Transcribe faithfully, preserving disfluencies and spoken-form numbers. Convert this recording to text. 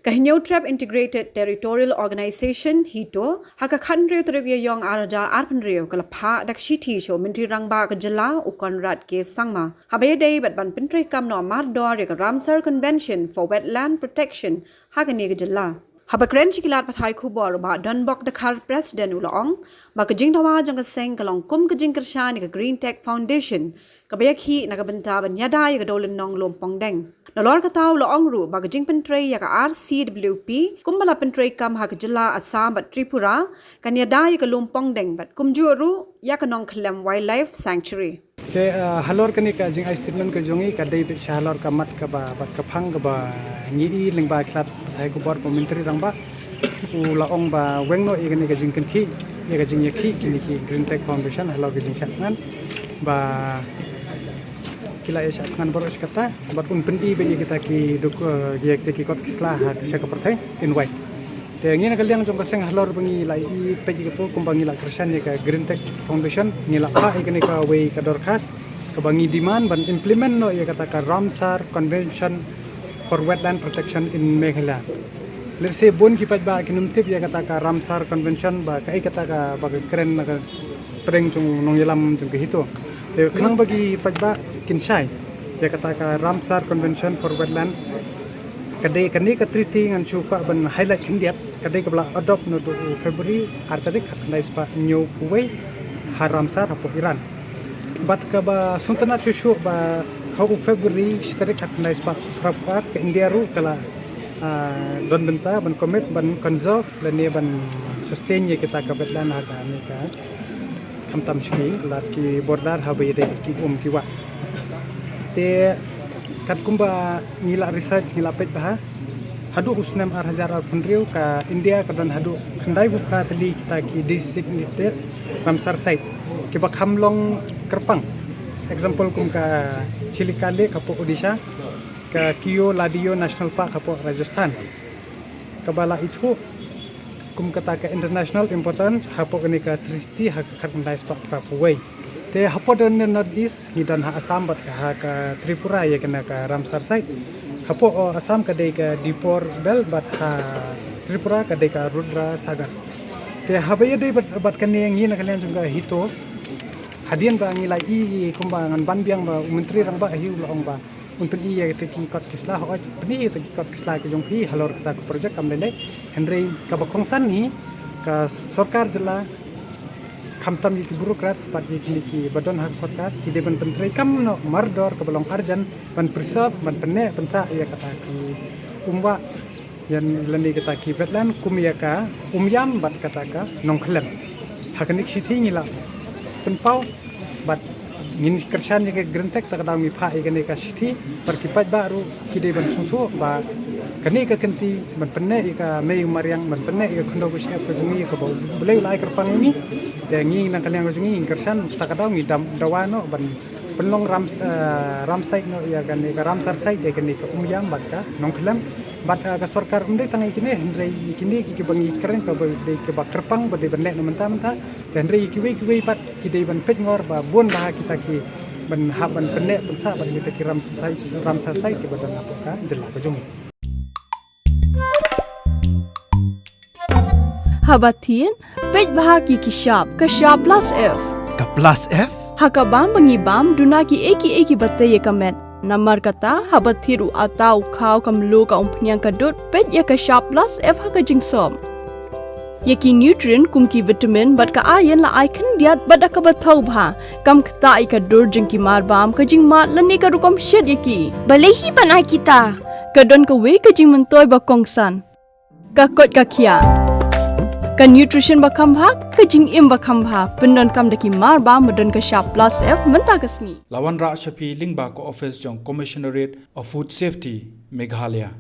Ka Hynñiewtrep Integrated Territorial Organization, HITO, ha ka khathynriew tarik Ïaïong arhajar arphew hynriew ka la phah da ka shithi sha u Myntri Rangbah ka jylla u Conrad K Sangma haba ïadei bad ban pyntreikam noh mardor ïa ka Ramsar Convention for Wetland Protection ha kane ka jylla. Haba kren sha ki lad pathai khubor, u Bah Donbok Dkhar, President, u la ong ba ka jingdawa jong ka seng ka long kum ka jingkyrshan ïa ka Green Tech Foundation kaba ïakhih na ka bynta ban ïada ïa ka dewlynnong lum pongdeng. Nalor kata u la ong ruh ba ka jingpyntrei ïa ka R C W P kumba la pyntreikam ha ka jylla Assam bad Tripura kan ïada ïa ka lum pongdeng bad kumjuh ruh ïa ka Nongkhyllem Wildlife Sanctuary. Te, ah, halor kane ka jingai statement ka jong i ka dei beit sha halor ka mat kaba, bad ka phang kaba ngi i lyngba ki lad pathai khubor ba u Myntri Rangbah u la ong ba weng noh ïa kane ka jingkynkhih, ïa ka jingïakhih kine ki Green Tech Foundation halor ka jingshah thngan ba ki la ïa shah thngan baroh shi katta bad un pyni beit ïa kita ki duk, eh, ïa kita ki kot ki sla ha sha ka pyrthei in wai. Te ngi na ka liang jong ka seng halor ba ngi la i peit ïa kato kumba ngi la kyrshan ïa ka Green Tech Foundation, ngi la phah ïa kane kawei ka dorkhas kaba ngi demand ban implement noh ïa kata ka Ramsar Convention for Wetland Protection in Meghalaya. Lehse bun ki paidbah kin ym tip ïa kata ka Ramsar Convention ba kaei kata ka ba ka kren na ka pdeng jong nongïalam jong ka HITO. Te khnang ba ki paidbah kin shai ïa kata ka Ramsar Convention for Wetland, ka dei kane ka treaty ngan shu kwah ban highlight khyndiat, ka dei kaba la adopt naduh u February ar tarik khatkhyndai spah hynñiew phew wei ha Ramsar hapoh Iran. Bad kaba sngewtynnat shuh shuh ba ha u February shi tarik khatkhyndai spah phra phew ar ka India ruh ka la, ah, don bynta ban commit ban conserve lane ban sustain ïa kita ka wetland ha kane ka khamtam sha ki lad ki border haba ïadei bad ki um ki wah. Te katkum ba ngi la research, ngi la peit bha, haduh u snem ar hajar arphew hynriew ka India ka don haduh khyndai phew phra tylli kita ki designated Ramsar site kiba kham long kyrpang. Example kum ka Chilka Lake hapoh Odisha, ka Keoladio National Park hapoh Rajasthan, kaba la ithuh kum kata ka international importance hapoh kane ka treaty ha ka khatkhyndai spah phra phew wei. Te hapoh don ne North East ngi don ha Assam bad ha ka Tripura ïa kane ka Ramsar site. Hapoh, oh, Assam ka dei ka Dipor Belt bad ha Tripura ka dei ka Rudra Sagar. Te haba ïadei bad, bad kane ngi na ka liang jong ka HITO, hadien ba ngi la i kumba ngan ban biang ba u Myntri Rangbah hi u la ong ba un pyni ïa kita ki kot ki sla, hooid pyni ïa kita ki kot ki sla ki jong phi halor kata ka project kam lei lei. Hynrei kaba kongsan hi ka sorkar jylla, khamtam ïa ki bureaucrats bad ïa kine kiba don ha ka sorkar, ki dei ban pyntreikam noh mardor kaba long urgent ban preserve, ban pynneh pynsah ïa kata ki umwah ïa lane kata ki wetland kum ïa ka Umiam bad kata ka Nongkhyllem. Ha kane ka shithi ngi la pynpaw bad ngin kyrshan ïa ka Green Tech, ta ka daw ngi phah ïa kane ka shithi bad ki paidbah ruh ki dei ban sngewthuh ba kane ka kynti ban pynneh ïa ka mei mariang, ban pynneh ïa ka khyndew ka shyiap ka jong ngi kaba U Blei u la ai kyrpang ïa ngi. Te ngi na ka liang ka jong ngi ngin kyrshan, ta ka daw ngi dam dawa noh ban pynlong ram, eh, ram site noh ïa kane ka Ramsar site ïa kane ka Umiam bad ka Nongkhyllem. Bad, eh, ka sorkar ym dei tang ïa kine, hynrei ïa kine ki, kiba ngi kren kaba dei kiba kyrpang ba dei ban leh na mynta mynta. Te hynrei ïa kiwei kiwei pat ki dei ban peit ngor ba bun bha kita ki ban hap ban pynneh pynsah bad kita ki Ramsar site, Ramsar site kiba don hapoh ka jylla ka jong ngi. Haba thied, peit bha ki ki shap, ka shap plus F. Ka plus F? Ha ka bam ba ngi bam, duna ki ei ki ei kiba tei ïa ka met. Namar kata, haba thied u atta u khaw ka mluh ka umphniang ka dud, peit ïa ka shap plus F ha ka jingsop. Ïa ki nutrient kum ki vitamin bad ka iron la ai khyndiat bad da kaba thaw bha. Kam ktah ïa ka dur jong ki marbam, ka jingmad lane ka rukom shet ïa ki. Balei hi ban ai kita? Ka don kawei ka jingmyntoi ba kongsan. Ka koit ka khiah. Ka nutrition ba kham bha, ka jingim ba kham bha. Pyndonkam da ki marbam ba don ka shap plus F mynta ka sngi. La wanrah sha phi lyngba ka office jong Commissionerate of Food Safety, Meghalaya.